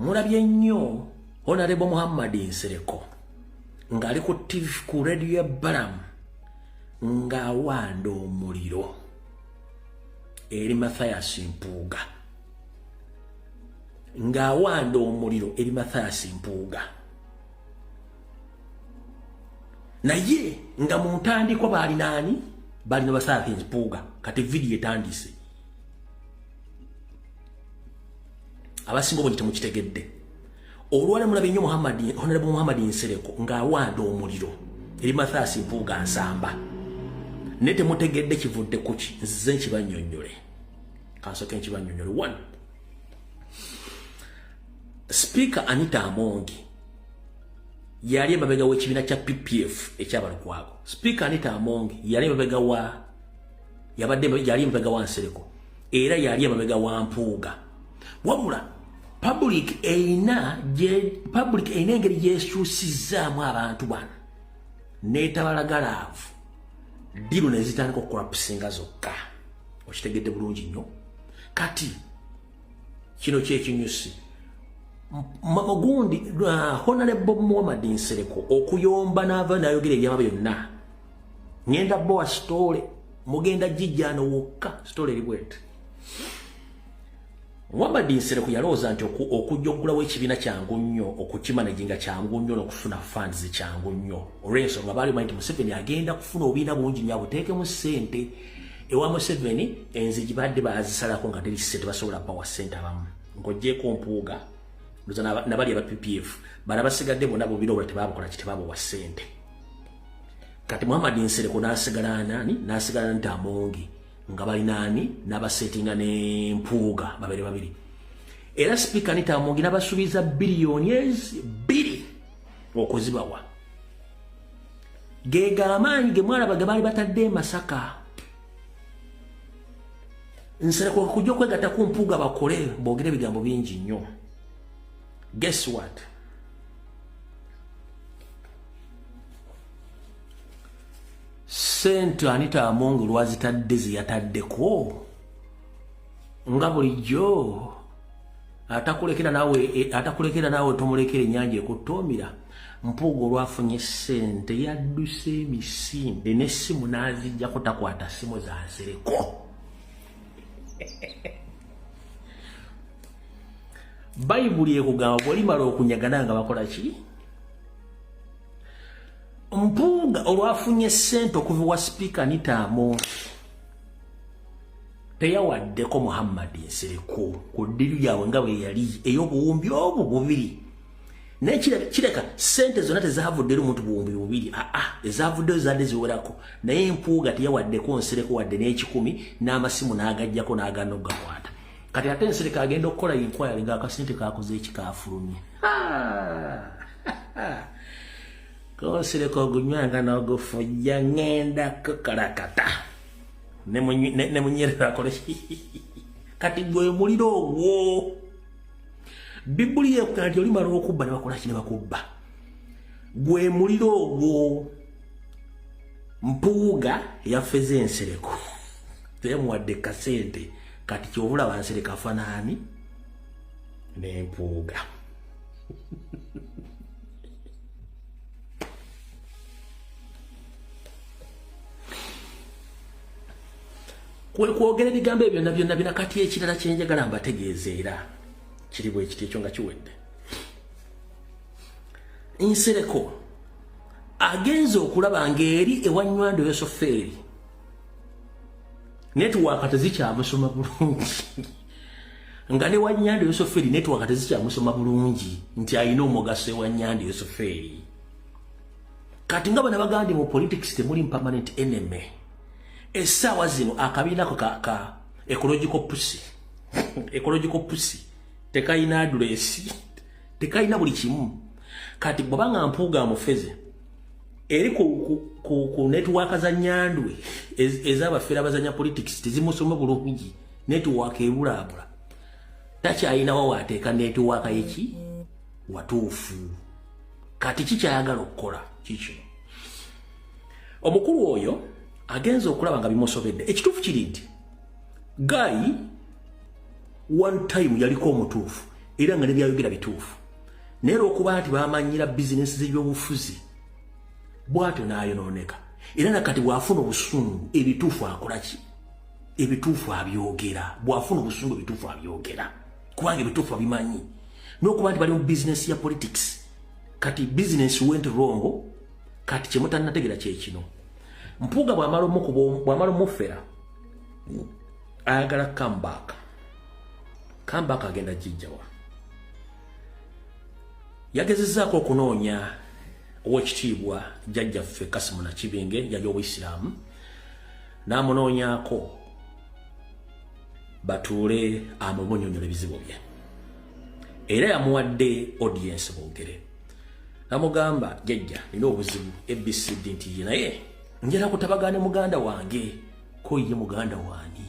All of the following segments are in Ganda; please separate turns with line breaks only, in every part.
Mulabye nnyo Honorable Muhammad Nsereko ng'ali ku TV, ku radio ya Balamu, ng'awanda omuliro eri Mathias Mpuuga, ng'awanda omuliro eri Mathias Mpuuga. Naye nga mu ntandikwa baali naani? Balina Mathias Mpuuga. Kati vidiyo etandise, abasinga obungi temukitegedde. Olwala mulabye nnyo Muhammad, Honorable Muhammad Nsereko ng'awanda omuliro eri Mathias Mpuuga Nsamba, naye temutegedde kivudde kuki. Nzize nkibannyonnyole, kansooke nkibannyonnyole. One, Speaker Anita Amongi yali emabega w'ekibiina kya PPF ekyabalukwago. Speaker Anita Amongi yali emabega wa, yabadde yali emabega wa Nsereko, era yali emabega wa Mpuuga. Wabula public eyina engeri gyekyusizaamu abantu bano netabalagalaavu deal ne zitandika okucollapsinga zokka. Okitegedde bulungi nnyo. Kati kino kyekinyusi gundi Honorable Muhammad Nsereko okuyomba n'ava n'ayogera ebyama byonna. Ngenda bowa story, mugenda jijjano wokka story eri bwete. Muhammad Nsereko yalowooza nti okujja okugulawo ekibiina kyangu nnyo, okukimanaginga kyangu nnyo, n'okufuna funds kyangu nnyo, olw'ensonga baali manyi nti Museveni agenda kufuna obubiina bungi nnyo abuteekemu ssente. Ewa Museveni enzigi badde baazisalako nga teri ssente, basobola bawa ssente abamu ng'oggyeeko Mpuuga nabali aba PPF bana basigadde bonna bubira obula tebabukola ki, tebabuwa ssente. Kati Muhammad Nsereko n'asigala nani? N'asigala nti Amongi nga balinaani n'abasetinga ne Mpuuga babere babiri. Era Sipiika Anita Amongi n'abasuubiza biliyoni 2 okuzibawa. Gega amaanyi ge mwalaba ge baali batadde e Masaka. Nsereko kujja okwegatta ku Mpuuga bakole boogere ebigambo bingi nnyo. Guess what? Sente Anita Amongi lwazitadde zeyataddeko nga bulijjo, atakulekera naawe, atakulekera naawe tomulekera ennyanja ekuttoomira. Mpuuga olwafunye sente yadduse emisinde n'essimu n'azijjako, takwata ssimu za Nsereko. Bayibuli ekugamba bw'olimala okunyagana nga bakola ki? Mpuuga olwafunye sente okuva wa Sipiika Anita Amongi, teyawaddeko Muhammad Nsereko ku deal yaabwe nga bwe yali ey'obuwumbi obwo bubiri. Naye kireka sente zonna tezavudde eri omuntu 2000, aa, ezavuddeyo zadde ziwerako, naye Mpuuga teyawaddeko Nsereko wadde n'ekikumi, n'amasimu n'agajjako n'agaana okugakwata. Kati ate Nsereko agenda okukola inquiry ng'akasente kakoze ekikafulumye. Konsereko ogunywanga n'ogufujja, ŋŋenda kukalakata ne munyerera akole. Kati gwe muliro ogwo, Bibuli yekugaa nti olimala okubba ne bakola ki? Ne bakubba. Gwe muliro ogwo. Mpuuga yafeze Ensereko, teyamuwadde kasente. Kati kyobulaba Nsereko afanaani n'Empuuga. Kwe kwogera ebigambo ebyo byonna byonna byonna. Kati ekirala kyenjagala mbategeeza era kiri bwe kiti, ekyo nga kiwedde, Nsereko agenze okulaba ng'eri ewa Nywando Yosofeeri network tezikyamusoma bulungi, nga ne Wanyando Yosofeeri network tezikyamusoma bulungi, nti alina omugaso ewa Nyando Yosofeeri. Kati nga bana bagandi mu politics temuli permanent enemy. Essaawa zino akabiinako ka ecological pussy, ecological pussy tekayina address, tekayina buli kimu. Kati bw'obanga Mpuuga amufeze eri ku network za Nyandwe ez'abafeera abazanya politics tezimusoma bulungi, network ebulaabula, takyayinawo waateeka network yeki watuufu. Kati kikyayagala okukola kikino, omukulu oyo agenza okulaba nga bimusobedde. Ekituufu kiri nti guy one time yaliko omutuufu. Era nga nebyayogera bituufu, naye olwokuba nti bamanyira bizinesi z'ebyobufuzi, bwatyo n'ayonooneka. Era nakati bw'afuna obusungu, ebituufu akola ki? Ebituufu abyogera. Bw'afuna obusungu, ebituufu abyogera, kubanga ebituufu abimanyi, n'okuba nti bali mu bizinesi ya politics. Kati business went wrong. Kati kyemutannategeera kyekino: Mpuuga bw'amala omufera, ayagala comeback. Comeback agenda gijjawa? Yagezezaako okunoonya owekitiibwa jjajjaffe Kasimu Nakibinge, jjajja obuyisiraamu, n'amunoonyaako batuule amubunyonyola ebizibu bye. Era yamuwadde audience boogere. Namugamba, "Jjajja, nina obuzibu ABCD," nti ye naye njala kutabagane muganda wange. Ko ye muganda wani?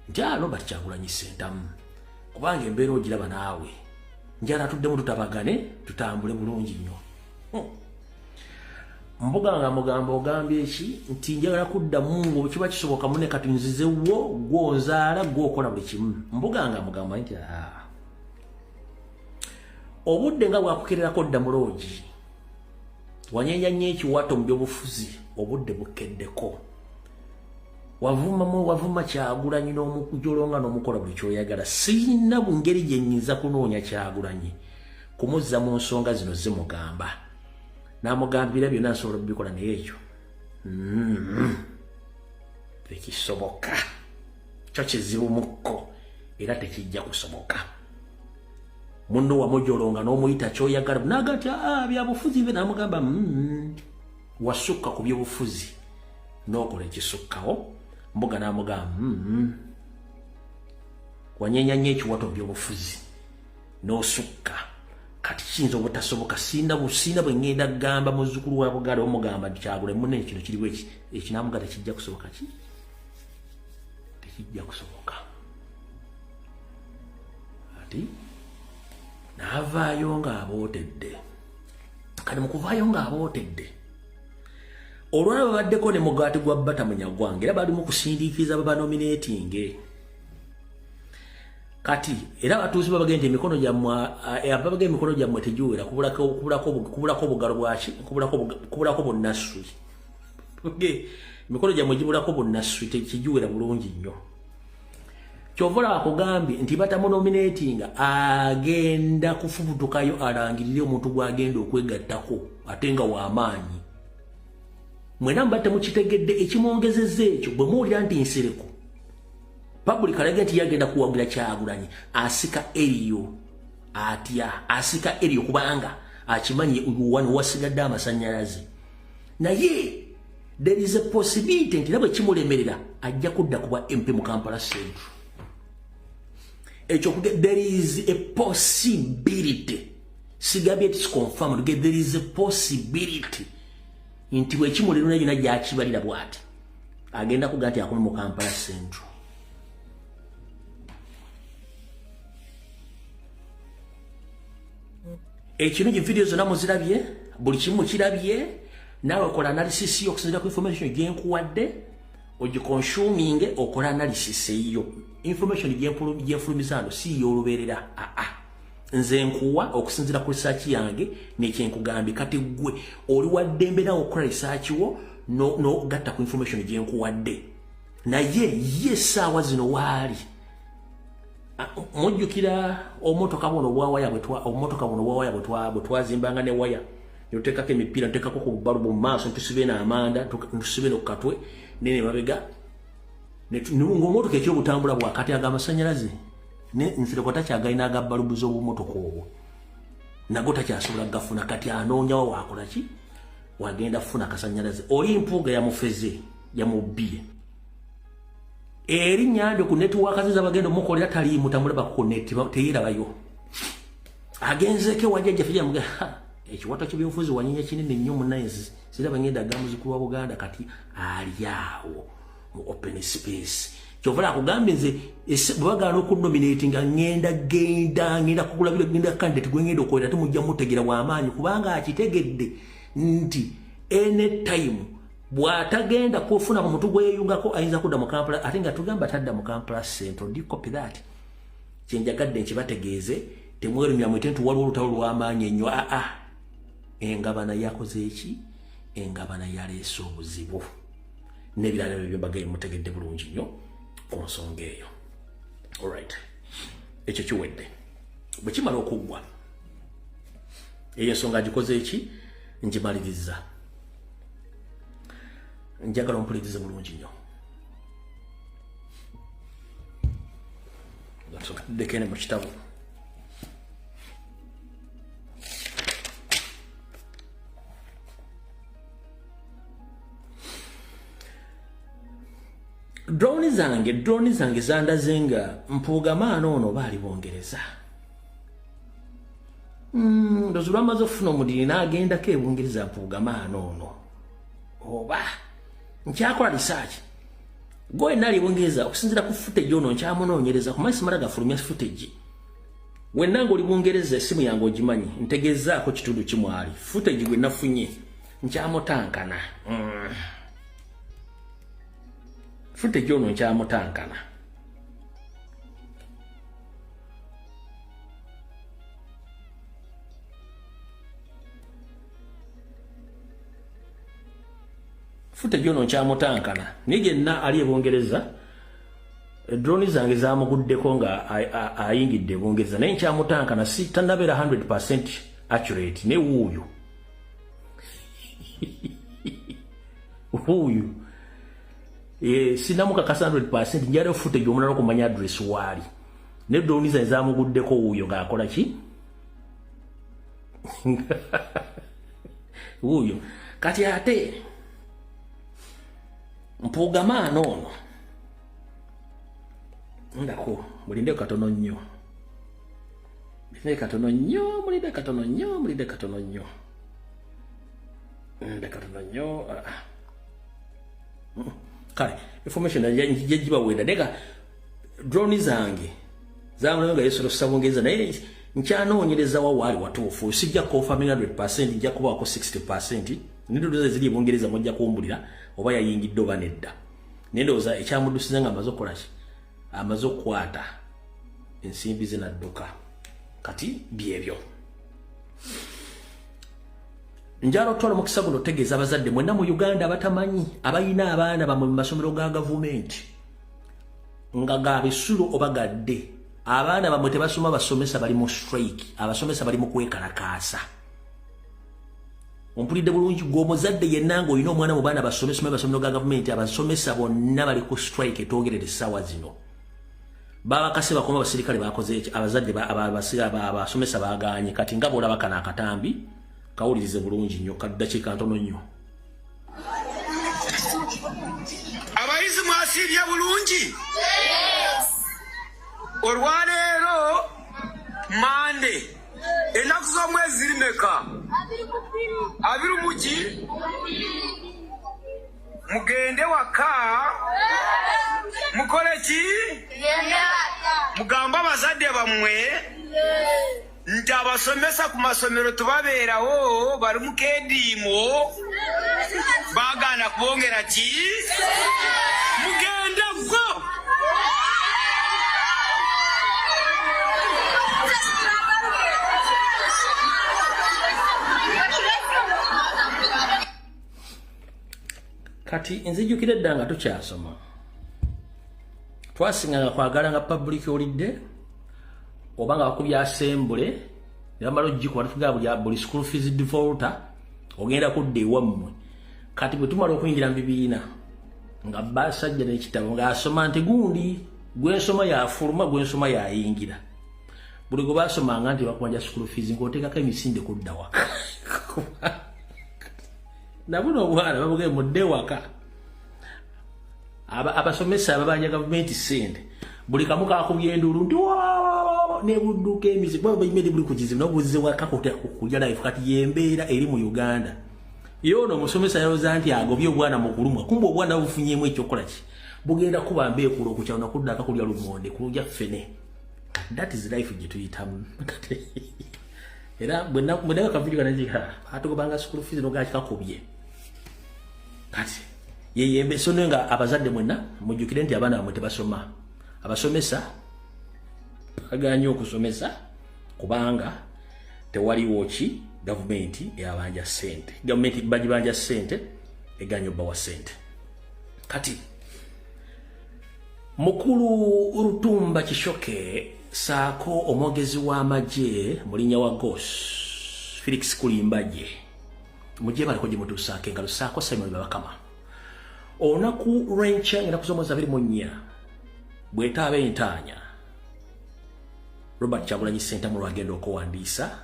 Nti a Robert Kyagulanyi Ssentamu, kubanga embeera ogiraba naawe, njala tuddemu tutabagane, tutambule bulungi nnyo. Mpuuga nga mugamba, "Ogambye eki?" Nti, "Njagala kuddamu nga kiba kisoboka mune, kati nzizewo, gwonzaala, gwokola buli kimu." Mpuuga nga mugamba nti, "Obudde nga bwakukererako dda mu loogi, wanyenya nnyo ekiwato mu byobufuzi, obudde bukeddeko, wavumamu, wavuma Kyagulanyi n'omujolonga n'omukola buli kyoyagala. Siyina bungeri gye nnyinza kunoonya Kyagulanyi kumuzza mu nsonga zino." Zimugamba n'amugambira, "Byonna nsobola obikola, naye ekyo tekisoboka, kyo kizibu mukko, era tekijja kusoboka. Munno wamujolonga n'omuyita kyoyagala." Naga nti, "Ah, byabufuzi be." N'amugamba, "Wasukka ku byobufuzi n'okola ekisukkawo." Mpuuga n'amugamba, "Wanyenya nnyo ekiwato mu byobufuzi n'osukka, kati kiyinza obutasoboka. Siina busiina bwe ŋŋenda kugamba muzzukulu wa Buganda omugamba nti Kyagula munne kino kiriwo eki ekinamuga tekijja kusoboka, ki tekijja kusoboka." Ati n'avaayo ng'abootedde. Kati mu kuvaayo ng'abootedde, olwala babaddeko ne mugaati gwa bata munyagwange, era bali mu kusindiikiriza babanominatinge. Kati era abatuuzi babagenda nti emikono gyammwe, ababagenda emikono gyammwe tegiwera, kubulako obugalo bwaki, kubulako bunnaswi, emikono gyammwe gibulako bunnaswi, tekigiwera bulungi nnyo. Kyova olaba akugambye nti batamunominatinga, agenda kufubutukayo alangirire omuntu gwagenda okwegattako, ate nga w'amaanyi. Mwena muba temukitegedde ekimwongezezza ekyo. Bwe muwulira nti Nsereko public alage nti yagenda kuwagira Kyagulanyi, asika eriyo atya? Asika eriyo kubanga akimanyi wano wasigadde amasanyalaze. Naye there is a possibility nti nabwe kimulemerera, ajja kudda kuba MP mu Kampala Central. Ekyo there is a possibility, sigabye it's confirmed, there is a possibility nti bwekimulerera yona gyakibalira bwati, agenda kuga nti akome mu Kampala Central. Ekirungi, video zonna muzirabye, buli kimu kirabye. Naawe kola analysis yo okusinziira ku information gyenkuwadde, ogiconsuminge, okola analysis eyiyo. Information gyenfulumiza ano si y'olubeerera. Aa, nze nkuwa okusinziira ku research yange nekyenkugambye. Kati gwe oli waddembe nawe okukola research wo nogatta ku information gyenkuwadde. Naye ye essaawa zino waali mujjukira obumotoka buno obwawaya, obumotoka buno obwawaya bwe twazimbanga ne waya, netuteekako emipiira, ntuteekako ku bubalubu mu maaso, ntusibe n'amanda, ntusibe no kukatwe nene mabega, ng'omotoka ekyobutambula bwakati. Aga amasanyalaze Nsereko takyagalina aga balubu z'obumotoka obwo, nago takyasobola gafuna. Kati anoonyawo wakola ki, wagenda kufuna akasanyalaze. Oli Mpuuga yamufeze, yamubbye erinnya ndyo ku network ze zabagenda omukolera, taliimu, tamulaba ku net, teyerabayo. Agenzeeko ewa jjajjaffe, jamuga ekiwato ky'ebyobufuzi wanyenya kinene nnyo munaye, siraba ngenda ga muzukulu wa Buganda. Kati ali awo mu open space. Kyova akugambye nze bwe bagaana okunominate nga ngenda genda ngenda kukulabira, ngenda candidate gwe ngenda okukolera, temujja mutegeera w'amaanyi, kubanga akitegedde nti anytime bw'atagenda kufuna ku mutu gweyungako, ayinza kudda mu Kampala, ate nga tugamba tadda mu Kampala Central. Do you copy that? Kyenjagadde nkibategeeze. Temwerumya mwete nti waliwo olutalo lw'amaanyi ennyo. Aa, engabana yakoze eki? Engabana yaleese obuzibu n'ebirala ebyo mbagaye. Mutegedde bulungi nnyo ku nsonga eyo. Alright, ekyo kiwedde. Bwe kimala okuggwa, eyo ensonga gikoze eki? Ngimaliriza. Njagala ompulirize bulungi nnyo. Tuddekene mu kitabo. Drone zange zandaze nga Mpuugamaano ono baali Bongereza. Ndozi lwamaze okufuna omudiri n'agendako ebungereza. Mpuugamaano ono oba nkyakola research gwe nali Bungereza okusinzira ku footage ono, nkyamunoonyereza kumanyi simala gafulumya footage. Wenna ng'oli Bungereza, essimu yange ogimanyi, ntegezaako kitundu kimwali footage gwe nafunye, nkyamutankana. Footage ono nkyamutankana. Footage ono nkyamutankana, naye gyenna ali ebungereza, drone zange zamuguddeko nga ayingidde ebungereza, naye nkyamutankana, si tannabeera 100% accurate. Naye wuuyo, wuuyo. Sinamukakasa 100%, njala footage omulala okumanya address waali, naye drone zange zamuguddeko. Wuuyo ng'akola ki? Wuuyo. Kati ate Mpuugamaano ono ndako, mulinde katono nnyo, mulinde katono nnyo, mulinde katono nnyo, mulinde katono nnyo, mulinde katono nnyo. Ah. Kale information njegibaweera, naye nga drone zange zamulayo nga yesolosa Bungereza, naye nkyanoonyereza wa waali watuufu. Sijja confirming 100%, nja kubaako 60%. Nindowooza ziri ebungereza, mujja kumbulira oba yayingidde oba nedda. Naye ndowooza ekyamuddusiza nga amaze okukola ki? Amaze okukwata ensimbi ze nadduka. Kati byebyo. Njala otwala omukisa guno otegeeza abazadde mwenna mu Uganda abatamanyi, abalina abaana bamwe mu masomero ga gavumenti nga ga bisulo oba gadde, abaana bamwe tebasoma. Basomesa bali mu strike, abasomesa bali mu kwekalakaasa. Ompulidde bulungi? Gwe omuzadde yenna ng'olina omwana mu baana basomesa mu masomero ga gavumenti, abasomesa bonna bali ku strike etwogerera essaawa zino. Babakase bakoma abasirikale bakoze eki? Abazadde abasomesa baganye. Kati nga bwolaba kano akatambi, kawulirize bulungi nnyo, kaddakiika ntono nnyo.
Abayizi mwasiibye bulungi olwaleero Mande. Ennaku z'omwezi ziri meka? Abiri muki. Mugende waka mukole ki? Mugambe abazadde bammwe nti abasomesa ku masomero tubabeerawo, bali mu keediimo, baagaana kubongera ki. Mugende go.
Kati nzijukira edda nga tukyasoma, twasinganga kwagala nga public holiday oba nga bakubya assembly ne bamala ogikuba, tugaa buli school fees defaulter ogenda kudda ewammwe. Kati bwe tumala okuyingira mu bibiina nga basajja n'ekitabo ng'asoma nti gundi gwensoma yafuluma, gwensoma yayingira, buli gwe basomanga nti bakubanja school fees, ng'oteekako emisinde kudda waka. Nabuno obwana babuge mudde waka. Abasomesa ababanja gavumenti sente, buli kamu kakubye enduulu nti nebudduka emizi kuba bayimedi buli ku kizibu nobuzze waka kulya life. Kati yembeera eri mu Uganda. Yono omusomesa yalowooza nti agobye obwana mu kulumwa, kumbe obwana bufunyemu ekyokukola ki? Bugenda kuba mbeekula okukyalo nakudda akakulya lumonde kulya ffene. That is life gye tuyitamu. Era bwenaga kavidiyo kanajika atugobanga school fees nogakikakubye. Kati yeyembe. So nga abazadde mwenna mujjukire nti abaana bamwe tebasoma, abasomesa baganye okusomesa. Kubanga tewaliwo ki gavumenti eyabanja ssente. Gavumenti bagibanja ssente, eganya obbawa ssente. Kati mukulu Rutumba Kishoke saako omwogezi w'amagye mulinnya wa Gos Felix Kulimbaje, mujje baliko gye mutuusaako engalo, saako Simon Babakama. Olunaku lw'enkya, ennaku z'omwezi 24, bw'etaaba entaanya, Robert Kyagulanyi Ssentamu lwagenda okuwandiisa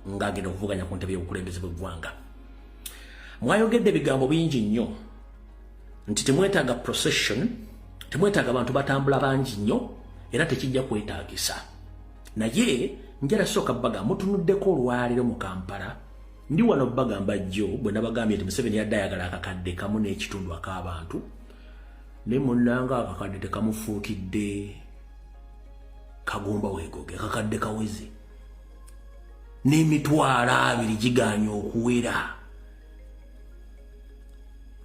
ng'agenda okuvuganya ku ntebe y'obukulembeze bw'eggwanga. Mwayogedde ebigambo bingi nnyo nti temwetaaga procession, temwetaaga bantu batambula bangi nnyo, era tekijja kwetaagisa. Naye njala sooka baga mutunuddeko olwaleero mu Kampala. Ndi wano bagamba jjo bwe nabagambye nti Museveni yadde ayagala 1,500 ak'abantu, naye munnanga akakadde tekamufuukidde kagumba weegoge. Akakadde kaweze n'20,000 giganye okuwera.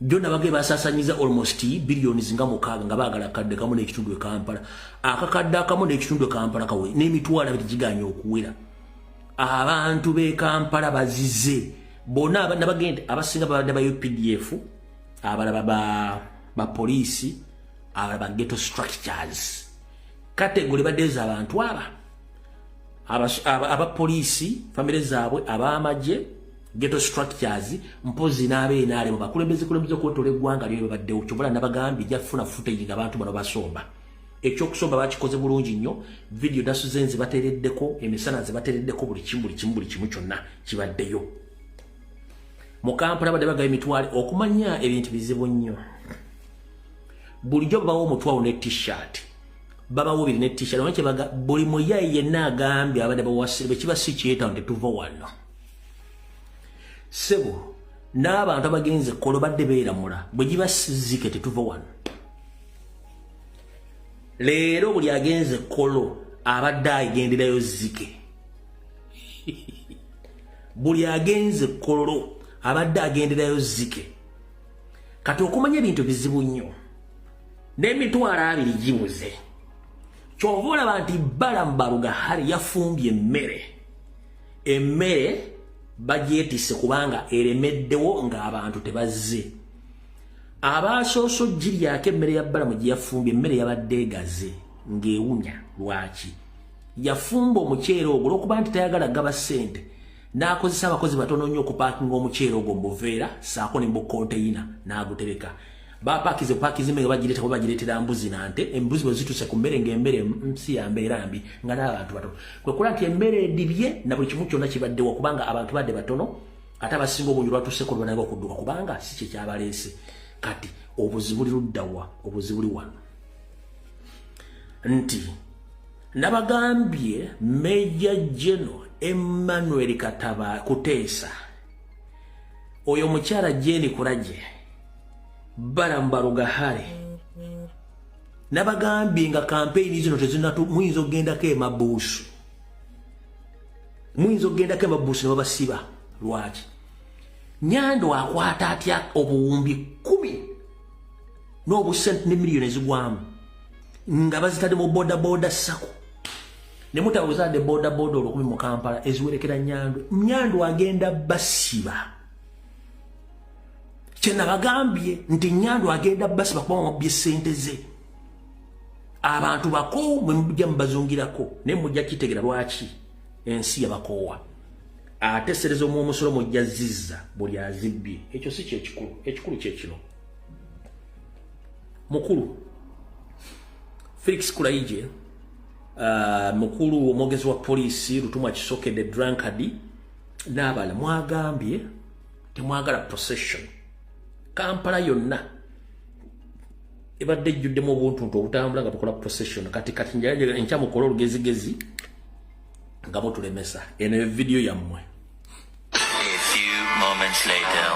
Jjo nabage basasanyiza almost billions nga 6 nga baagala 1,500 e Kampala. 1,500 e Kampala kawe n'20,000 giganye okuwera. Abantu b'e Kampala bazize bonna. Nabagende abasinga babadde ba UPDF, abalaba ba poliisi, abalaba ba ghetto structures. Category badde abantu aba abapoliisi, famire zaabwe, ab'amagye, ghetto structures, mpozi n'abeenaalemu bakulembeze kulembeze okwetola eggwanga lyo babaddewo. Kyobula nabagambye jafuna footage nga abantu bano basomba. Ekyokusomba bakikoze bulungi nnyo. Video nasuze nze bateereddeko emisana, nze bateereddeko buli kimu, buli kimu, buli kimu kyonna kibaddeyo mu Kampala. Badde bagaba emitwalo. Okumanya ebintu bizibu nnyo, bulijjo babawo 1,000 ne T-shirt, babawo biri ne T-shirt. Omanyi kyebaga buli muyayi yenna agambye abadde bawasire bwe kiba si kyetaano tetuva wano. Sebo, n'abantu abagenze kolo badde beeramula, bwe giba sizike tetuva wano. Leero buli agenze kolo abadde agenderayo zike. Buli agenze kololo abadde agenderayo zike. Kati okumanya ebintu bizibu nnyo, n'20,000 gibuze. Kyova olaba nti Balaam Barugahare yafumbye emmere, emmere bagyetisse kubanga eremeddewo ng'abantu tebazze. Abasoose ogiryako emmere ya Balamu gye yafumbye, emmere yabadde egaze ng'ewunya. Lwaki yafumba omuceere ogwo? Olwokuba nti tayagala gaba ssente, n'akozesa abakozi batono nnyo okupaakinga omuceere ogwo mu buveera saako ne mu bukonteyina, n'agutereka. Bapakize pakize emmere, bagireeta kuba bagireetera mbuzi nante. Embuzi bwe zituuse ku mmere, ng'emmere nsi ya mbeera mbi, nga n'abantu batono. Kwe kula nti emmere edibye na buli kimu kyonna kibaddewo kubanga abantu badde batono, ate abasinga obungi lwatuuseko lwanaga okudduka kubanga si kye kyabaleese. Kati obuzibu buli luddawa? Obuzibu buli wano nti nabagambye Major General Emmanuel Kataba Kuteesa, oyo omukyala Jane Kuraje, Balaam Barugahare, nabagambye nga kampeyini zino tezinatu. Muyinza okugendako emabuusu, muyinza okugendako emabuusu ne babasiba. Lwaki Nyando akwata atya 10,000 n'obusente ne miliyoni ezigwamu nga bazitadde mu bodaboda sako ne mutabuzadde bodaboda 1,000 mu Kampala eziwerekera Nyando? Nyando agenda basiba. Kyenabagambye nti Nyando agenda basiba kuba mubye sente ze. Abantu bakoowu, mwe mujja mubazungirako, naye mujja kitegera lwaki ensi yabakoowa. Ate sereza omuomusolo mujja zizza buli azibbye. Ekyo si kyekikulu, ekikulu kyekino. Mukulu Felix Kulaije, mukulu omwogezi wa poliisi Lutumwa Kisoke the drunkard n'abala, mwagambye temwagala procession. Kampala yonna ebadde ejjuddemu obuntuntu obutambula nga bukola procession. Kati njagala enkya mukole olugezigezi nga mutulemesa. Eno yo vidiyo yammwe.
A few moments later.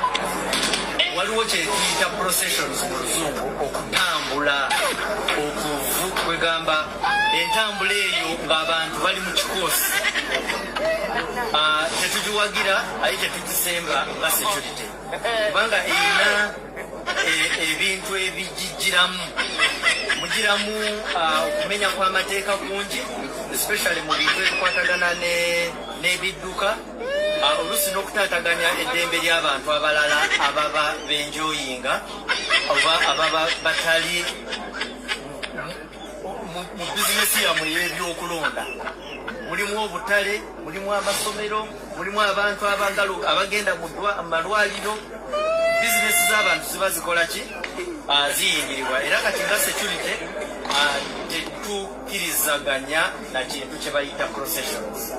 Waliwo kyetuyita processions mu Luzungu, okutambula okuvu, kwegamba entambula eyo ng'abantu bali mu kikoosi. Tetugiwagira aye tetugisemba nga security, kubanga erina ebintu ebigijjiramu, mugiramu okumenya kw'amateeka kungi. Especially mu bintu ebikwatagana n'ebidduka, oluusi n'okutaataganya eddembe ly'abantu abalala ababa benjoyinga oba ababa batali mu bizinesi yammwe ey'ebyokulonda. Mulimu obutale, mulimu amasomero, mulimu abantu abagenda mu malwaliro. Bizinesi z'abantu ziba zikola ki? Ziyingirirwa. Era kati nga security, tetukkirizaganya na kintu kye bayita processions.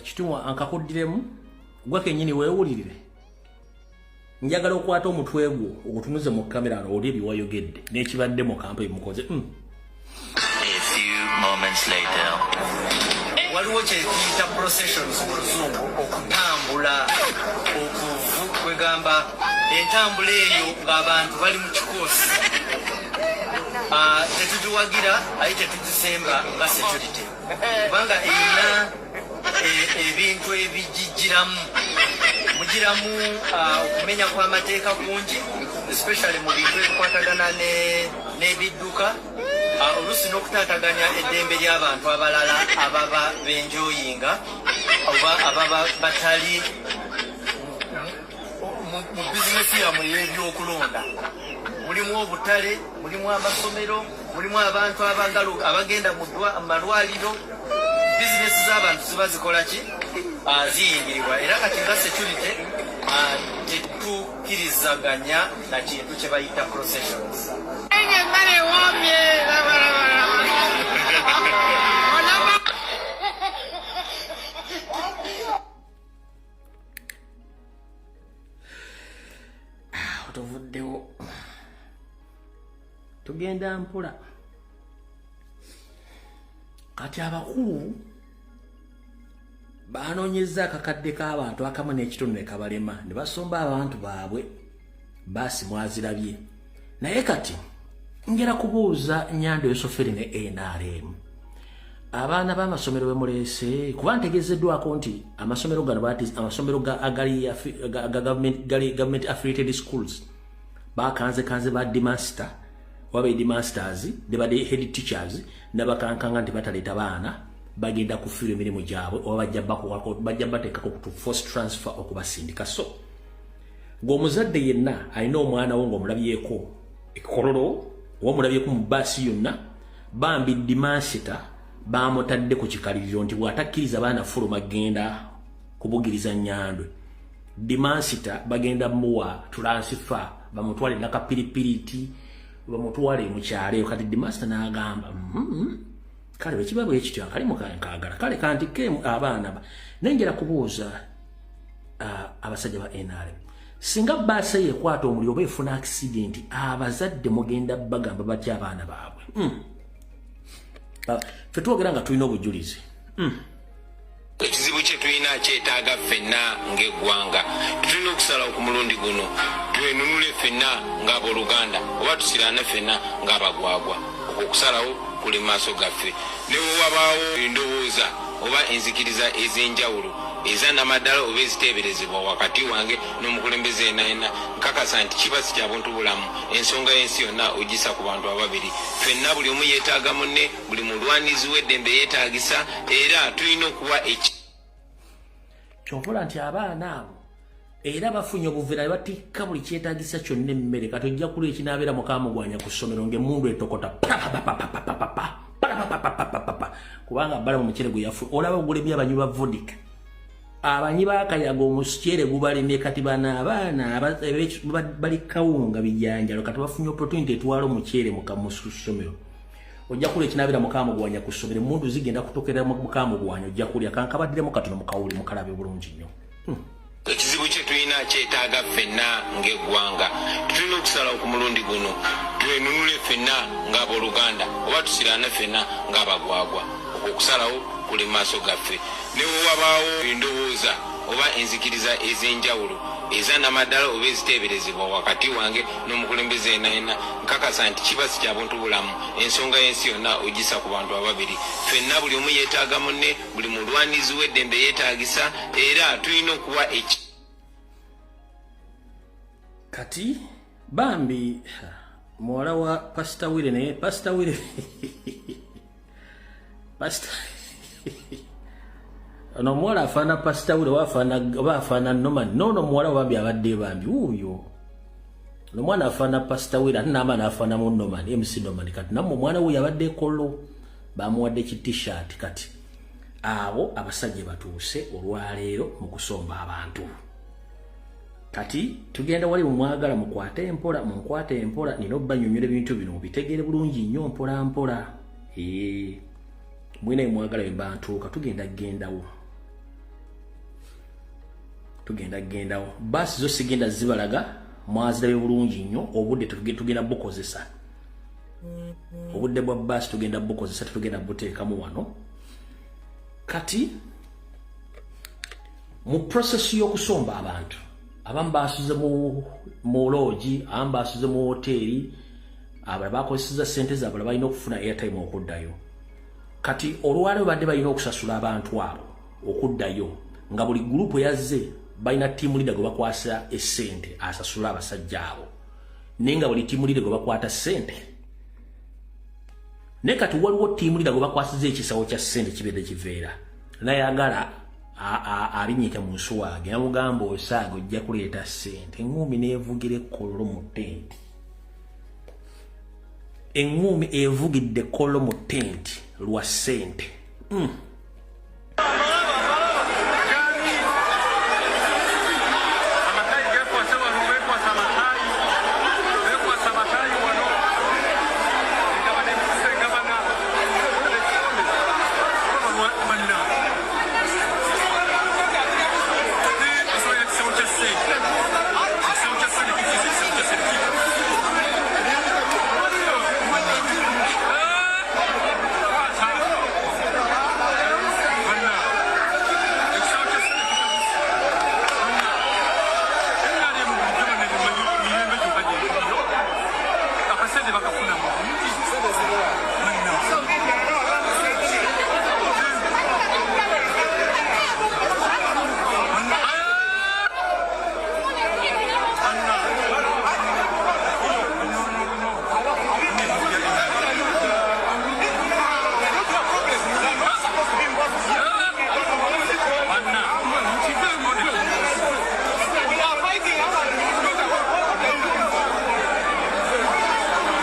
Kitumwa, ankakuddiremu gwe kennyini weewulirire. Njagala okwata omutwe gwo ogutunuze mu kamera oli ebiwayogedde n'ekibadde mu kampa emukoze.
A few moments later.
Waliwo kyetuyita processions mu luzungu, okutambula okuvu, kwegamba entambula eyo ng'abantu bali mu kikoosi. Tetugiwagira aye tetugisemba nga security, kubanga erina ebintu ebigijiramu, mugiramu okumenya kw'amateeka kungi, especially mu bintu ebikwatagana n'ebidduka, oluusi n'okutaataganya eddembe ly'abantu abalala ababa benjoyinga oba ababa batali mu bizinesi yammwe ey'ebyokulonda. Mulimu obutale, mulimu amasomero, mulimu abantu abagenda mu malwaliro. Bizinesi z'abantu ziba zikola ki? Ziyingirirwa. Era kati nga security, tetukkirizaganya na kintu kye bayita processions.
Emmere ewoomye.
Awo tuvuddewo, tugenda mpola. Kati abakulu banoonyeza akakadde k'abantu akamu n'ekitundu ne kabalema, ne basomba abantu baabwe. Baasi mwazirabye. Naye kati njagala kubuuza Nyando Yosoferi ne NRM, abaana b'amasomero bemuleese, kuba ntegeezeddwako nti amasomero gano amasomero agali gali government affiliated schools, bakanzekanze ba headmaster oba headmasters ne ba head teachers, nabakankanga nti bataleeta baana, bagenda kufiirwa emirimu gyabwe oba bajja bateekako ku force transfer okubasindika. So ng'omuzadde yenna alina omwana wo ng'omulabyeko ekololo oba omulabyeko mu baasi yonna, bambi headmaster bamutadde ku kikaliriro nti bw'atakkiriza baana fuluma genda kubugiriza Nyandwe, headmaster bagenda muwa transfer, bamutwale Nakapiripiriti, bamutwale mu kyalo eyo. Kati headmaster n'agamba, Kale bwe kiba bwe kityo, akalimu kankagala, kale kantike abaana ba." Naye njagala kubuuza abasajja ba NRM, singa baasi eyo ekwata omuliro oba efuna accident, abazadde mugenda bagamba batya abaana baabwe? Ffe twogera nga tulina obujulizi.
Ekizibu kye tulina kyetaaga ffenna ng'eggwanga. Tulina okusalawo ku mulundi guno, twenunule ffenna ng'abooluganda oba tusiraane ffenna ng'abagwagwa. Okwo okusalawo kuli mu maaso gaffe. Ne bwe wabaawo endowooza oba enzikiriza ez'enjawulo ezannamaddala oba eziteeberezebwa wakati wange n'omukulembeze yenna yenna, nkakasa nti kiba si kya buntu bulamu ensonga y'ensi yonna ogisa ku bantu ababiri. Ffenna buli omu yeetaaga munne, buli mulwanizi w'eddembe yeetaagisa, era tulina okuwa eki
Kyovula nti abaana abo era bafunye obuveera ne batikka buli kyetaagisa kyonna, emmere. Kati ojja kulya ekinaabeera mukamugwanya ku ssomero ng'emmundu etokota papapapapapapa, papapapapapapa, kubanga bala mu muceere gwe yafu. Olaba ogulemye abanywi ba vodka, abanywi b'akayaga, omuceere gubalemye. Kati bano abaana bali kawunga, bijanjalo. Kati bafunye opportunity etwala omuceere mu ssomero. Ojja kulya ekinaabira mukamugwanya ku ssomero, emmundu zigenda kutokera mu mukamugwanya. Ojja kulya. Kankabaddiremu katono mukawuli, mukalabe bulungi nnyo.
Ekizibu kye tulina kyetaaga ffenna ng'eggwanga. Tulina okusalawo ku mulundi guno, twenunule ffenna ng'abooluganda oba tusiraane ffenna ng'abagwagwa. Okwo okusalawo kuli mu maaso gaffe. Ne bwe wabaawo endowooza oba enzikiriza ez'enjawulo Ezanamaddala oba eziteeberezebwa wakati wange n'omukulembeze yenna yenna, nkakasa nti kiba si kya buntu bulamu. Ensonga y'ensi yonna ogisa ku bantu ababiri. Ffenna buli omu yeetaaga munne, buli mulwanizi w'eddembe yeetaagisa, era tulina okuwa eki
Kati bambi muwala wa Pasita Wire, naye Pasita Wire, Pasita ono omuwala afaana Pasita Wire oba afaana Norman? Noono omuwala bambi abadde bambi wuuyo ono omwana afaana Pasita Wire, ate naama n'afaanamu Norman, MC Norman. Kati nammwe omwana wuuyo abadde ekolo bamuwadde ki T-shirt. Kati abo abasajja batuuse olwaleero mu kusomba abantu. Kati tugenda wali mumwagala mukwate empola, munkwate empola, nina obbanyonyola ebintu bino mubitegeere bulungi nnyo mpola mpola. Mwina emwagala bwe bantuuka, tugenda gendawo, tugenda gendawo. Baasi zo sigenda zibalaga, mwazirabye bulungi nnyo. Obudde tugenda bukozesa, obudde bwa baasi tugenda bukozesa, tetugenda buteekamu wano. Kati mu process y'okusomba abantu, abamu basuze mu lodge, abamu basuze mu woteeri, abalala bakozeseza sente zaabwe, balina okufuna airtime okuddayo. Kati olwaleero badde balina okusasula abantu abo okuddayo, nga buli group yazze balina team leader gwe bakwasa essente asasula abasajja abo, naye nga buli team leader gwe bakwata ssente, naye kati waliwo team leader gwe bakwasiza ekisawo kya ssente kibedde kiveera nayagala abinyike mu nsuwaage. Namugamba, "Osaaga ojja kuleeta ssente." Eŋŋuumi neevugira ekkololo mu tenti, eŋŋuumi evugidde ekkololo mu tenti lwa ssente.
Amatayi gekwasa wano, bekwasa amatayi, bekwasa amatayi wano, engabana emikisa, engabana banna esobola ekisawo kya ssente, ekisawo kya ssente kikisa, ekisawo kya ssente kikisa. Kwata banna, ekisawo kya ssente kikisa banna. NRM bulijjo banne mirembe gyokka gyekiriyo, akasente bakafuna mu bungi banna. Banna.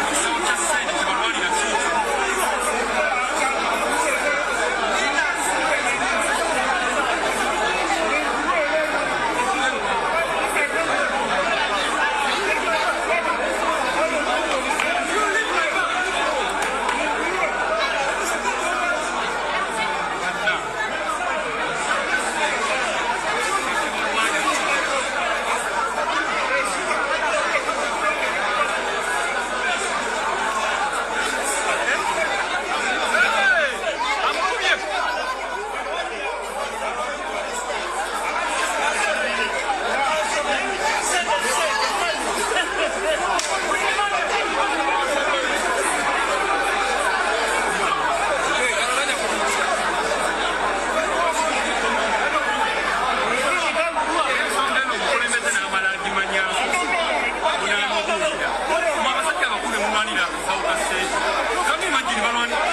Ekisawo kya ssente kyebalwanira kiikyo. Banna. Amukubye. Ensonga eno omukulembeze n'amala agimanya bunaamubuulira. Mwe abasajja abakulu ne mulwanira akasawo ka ssente kami imagine balwanira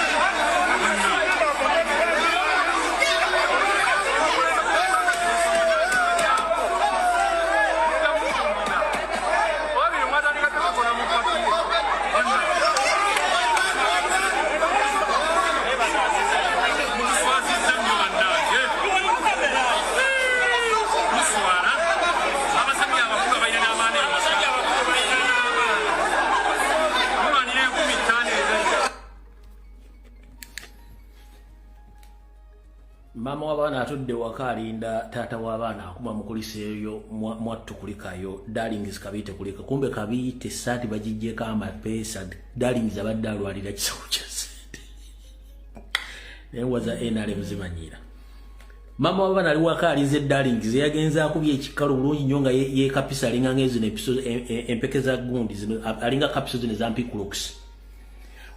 banna. Babiri mwatandika tebakola mu pakiye banna. Mutuswazizza nnyo bannange, muswala. Abasajja abakulu abalina n'abaana ewaka mulwanira 5000 eza
Maama w'abaana atudde waka alinda taata w'abaana akuma mukulisa eyo mwattu kulikayo darlings Kabiite kulika. Kumbe Kabiite saati bagiggyeko amapeesa. Darlings abadde alwalira kisawo kya ssente, naye waza NRM zimanyira. Mama w'abaana ali waka alinze darling ze yagenze akubye ekikalo bulungi nnyo nga yeekapisa alinga ng'ezino empeke za gundi zino alinga kapiso zino eza mpikulox.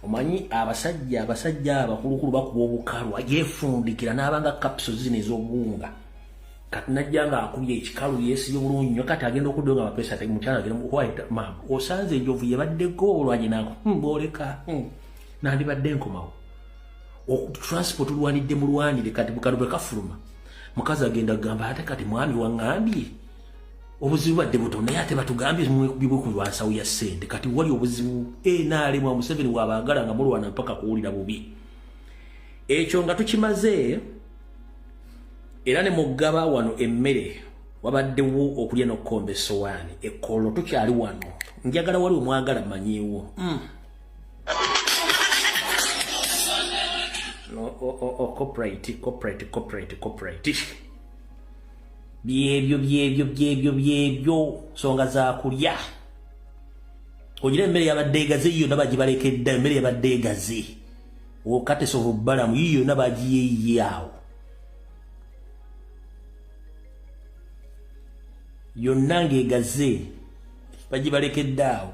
Omanyi abasajja abakulukulu bakuba obukalu yeefundikira n'abanga kapiso zino ez'obuwunga. Kati najja nga akubye ekikalu yeesibye bulungi nnyo kati agenda okudda nga amapesa ate mukyala agenda white mama osanze enjovu yebaddeko olwanye nako booleka nandibadde nkomawo. Transport olwanidde mulwanire kati bukano bwe kafuluma mukazi agenda agamba ate kati mwami waŋŋambye obuzibu badde butono naye ate batugambye mwekubibwe ku lwansawo ya ssente kati wali obuzibu NRM wa Museveni wabaagala nga mulwana mpaka kuwulira bubi. Ekyo nga tukimaze era ne mugaba wano emmere wabaddewo okulya n'okukomba essowaani ekkolo tukyali wano njagala wali omwagala manyiiwo. No, copyright. Byebyo nsonga za kulya. Ogira emmere yabadde egaze yonna bagibalekedde emmere yabadde egaze. Okatesa obubbalamu yiyo yonna bagiyeeyiye awo. Yonna ng'egaze bagibalekedde awo.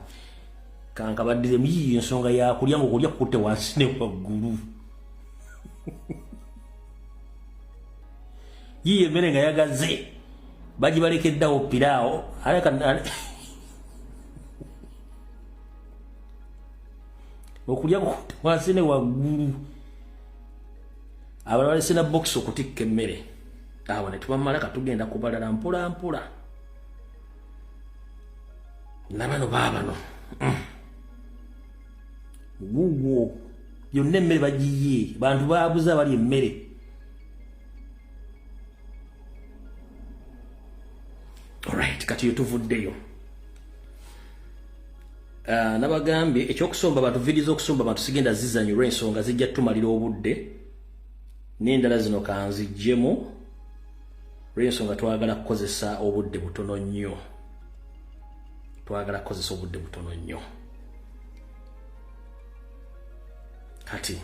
Kankabaddiremu yiyo ensonga ya kulya ng'okulya kukutte wansi ne waggulu. Yiyo emmere nga yagaze bagibalekeddeawo piraawo okulya kukutte wansi ne waggulu. Abalala balese na bokisi okutikka emmere awo ne tubamala katugenda kubalala mpola mpola. Nabano baabano guugwo yonna emmere bagiye bantu baabuze abali emmere. Alright, kati yo tuvuddeyo. Nabagambye ekyokusomba abantu vidiyo z'okusomba abantu sigenda zizanyulwa ensonga zijja tumalira obudde n'endala zino kanziggyemu lw'ensonga twagala kukozesa obudde butono nnyo. Twagala kukozesa obudde butono nnyo. Kati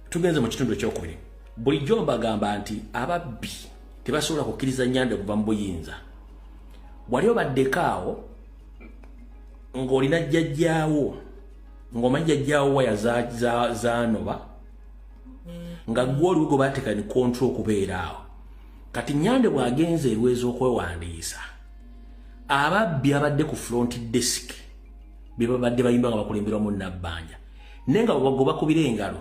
tugenze mu kitundu ekyokubiri. Bulijjo mbagamba nti ababbi tebasobola kukkiriza Nyanda okuva mu buyinza. Wali obaddeko awo ng'olina jjajjaawo ng'omanyi jjajjaawo waya zaanoba nga ggwe oliwo gwe baateeka ni control okubeera awo. Kati Nyanda bw'agenze erweza okwewandiisa ababbi abadde ku front desk be babadde bayimba nga bakulemberwa mu Nabbanja naye nga bwe bakubira engalo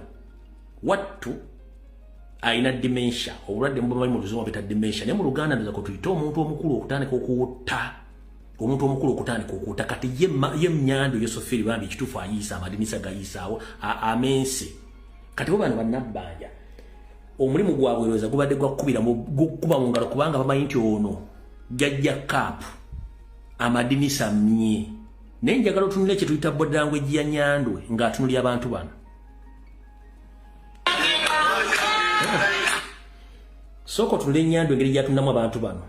wattu alina dementia obulwadde mubamanyi mu Luzungu buyita dementia naye mu Luganda ndowooza kwe tuyita omuntu omukulu okutandika okuwutta omuntu omukulu okutandika okuwutta. Kati ye Nyanda Yosoferi bambi ekituufu ayiisa amadinisa gayiisaawo amense. Kati bo bano bannabbanja omulimu gwabwe lowooza gubadde gwa gukuba mu ngalo kubanga bamanyi nti ono jjajja kaapu amadinisa mmye. Naye njagala otunule kye tuyita body language ya Nyandwe ng'atunulira abantu bano. Sooka otunule Nyandwe engeri gy'atunulamu abantu bano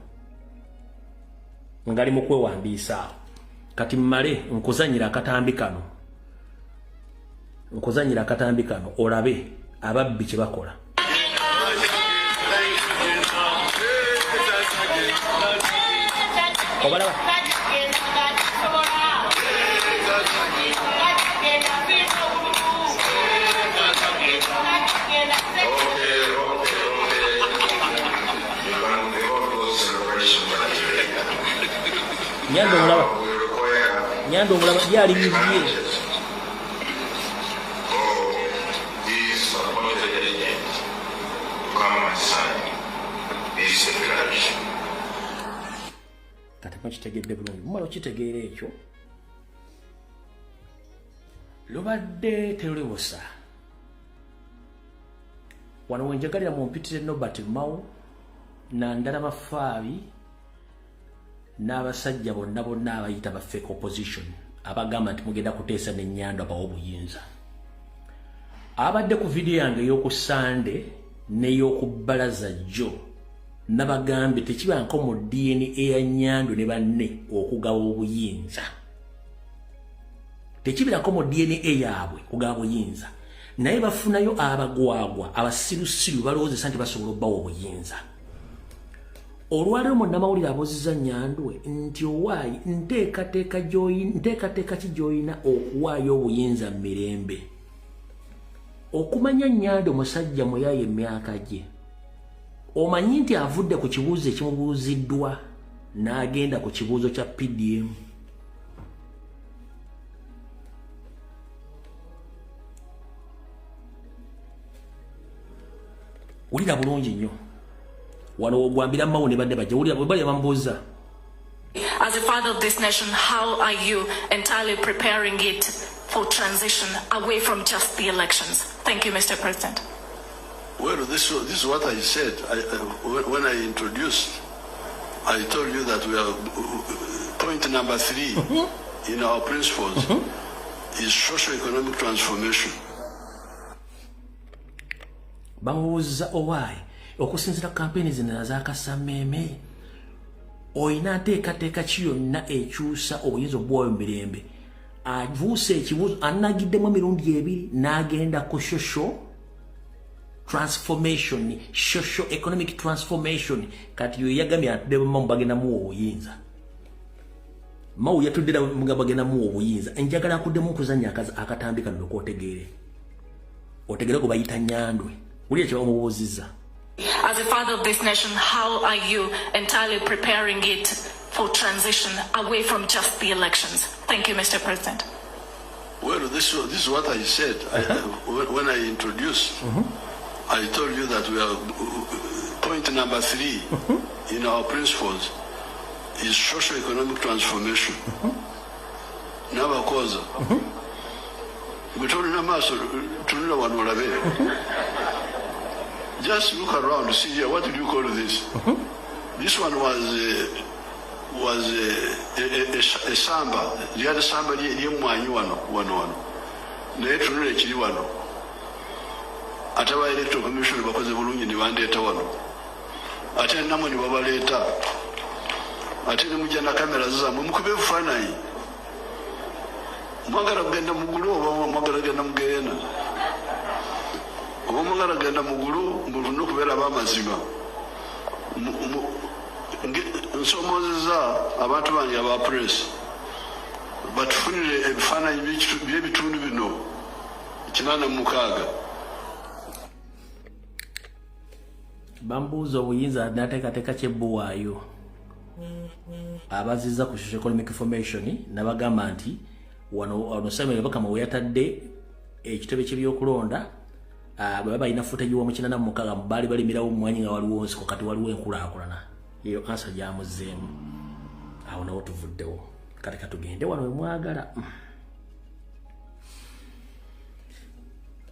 ngali mu kwewandiisa awo. Kati mmale nkuzannyira akatambi kano olabe ababbi kye bakola. Obalaba Nyanda omulaba yali bibye. Kati mukitegedde bulungi mumala okitegeera ekyo lubadde terulibusa. Wano wenjagalira mumpitire Norbert Mao Nandala Mafaabi n'abasajja bonna bonna abayita ba fake opposition abagamba nti mugenda kuteesa ne Nyanda abawa obuyinza. Abadde ku vidiyo yange ey'oku Sande n'ey'oku bbalaza jjo nabagambye tekibanko mu DNA ya Nyando ne banne okugaba obuyinza. Tekibirako mu DNA yaabwe kugaba buyinza. Naye bafunayo abagwagwa, abasirusiru balowoozesa nti basobola obbawa obuyinza. Olwaleero munnamawulire abuuzizza Nyandwe nti owaayi nteekateeka ki gy'olina okuwaayo obuyinza mu mirembe. Okumanya Nyandwe musajja muyaaye emyaka gye, omanyi nti avudde ku kibuuzo ekimubuuziddwa n'agenda ku kibuuzo kya PDM. Wulira bulungi nnyo. Wano ogwambira Mao ne badde bajja, wulira bwe bali bamubuuza.
As a father of this nation, how are you entirely preparing it for transition away from just the elections? Thank you, Mr. President.
Well, this is what I said. When I introduced, I told you that we are point number 3 in our principles is socio-economic transformation.
Bamubuuza owaayi okusinziira ku kampeyini zino ez'akasammeeme, olina nteekateeka ki yonna ekyusa obuyinza obwayo mu mirembe? Abuuse ekibuuzo anagiddemu emirundi ebiri n'agenda ku social transformation, social economic transformation. Kati yo yagambye atudde Mao bagenda muwa obuyinza. Mao yatudde bagenda muwa obuyinza. Njagala akuddemu okuzannya akatambi kano k'otegeere. Otegeere gwe bayita Nyandwe. Wulira kye bamubuuzizza.
As a father of this nation, how are you entirely preparing it for transition away from just the elections? Thank you, Mr. President.
Well, this is what I said. When I introduced, I told you that we are point number 3 in our principles is socio-economic transformation. N'abakoza. Gwe maaso tunula wano olabe. Just look around, see here, what do you call this? This one was a samba. Lyali samba ly'emmwanyi wano wano wano. Naye tunula ekiri wano. Ate aba Electoral Commission bakoze bulungi ne bandeeta wano. Ate nammwe ne babaleeta. Ate ne mujja na kamera zammwe mukube ebifaananyi. Mwagala kugenda mu ggulu oba mwagala kugenda mu ggeyeena? Oba mwagala kugenda mu ggulu mulina okubeera ab'amazima. Nsomoozezza abantu bange aba press batufunire ebifaananyi by'ebitundu bino 86.
Bambuuza obuyinza n'ateekateeka kyebbuwaayo. Abazizza ku social economic formation n'abagamba nti wano Samuel Bakama we yatadde ekitebe ky'ebyokulonda, bwe baba balina footage wa mu 86 baali balimirawo omwanyi nga waliwo nsiko, kati waliwo enkulaakulana. Eyo ansa gyamuzzeemu. Awo nawo tuvuddewo. Kati katugende wano we mwagala.